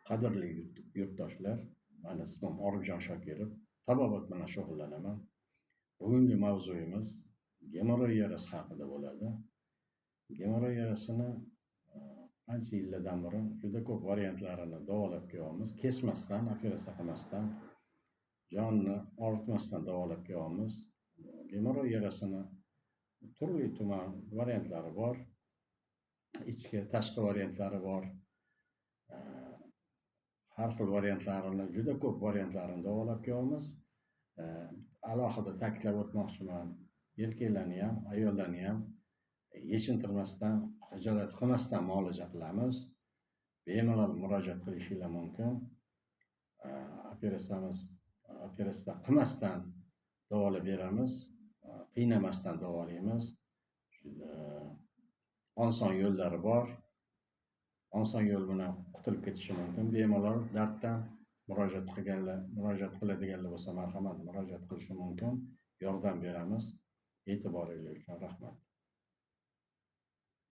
Qadrli yurtdoshlar, mani ismim Orifjon Shokirov, tabobat bilan shug'ullanaman. Bugungi mavzuyimiz gemoroy yarasi haqida bo'ladi. Gemoroy yarasini ancha yillardan beri juda ko'p variantlarini davolab kelyapmiz. Kesmasdan, operatsiya qilmasdan, jonni og'ritmasdan davolab kelyapmiz. Gemoroy yarasini turli tuman variantlari bor. Ichki, tashqi variantlari bor. Har xil variantlarini, juda ko'p variantlarini davolab kelyapmiz. Alohida ta'kidlab o'tmoqchiman, erkaklarni ham, ayollarni ham yechintirmasdan, xijolat qilmasdan muolaja qilamiz. Bemalol murojaat qilishinglar mumkin. Operatsiyamiz, operatsiya qilmasdan davolab beramiz, qiynamasdan davolaymiz. Oson yo'llari bor. Oson yo'l bilan qutulib ketishi mumkin bemalol darddan. Murojaat qilganlar, murojaat qiladiganlar bo'lsa, marhamat, murojaat qilishi mumkin. Yordam beramiz. E'tiboringlar uchun rahmat.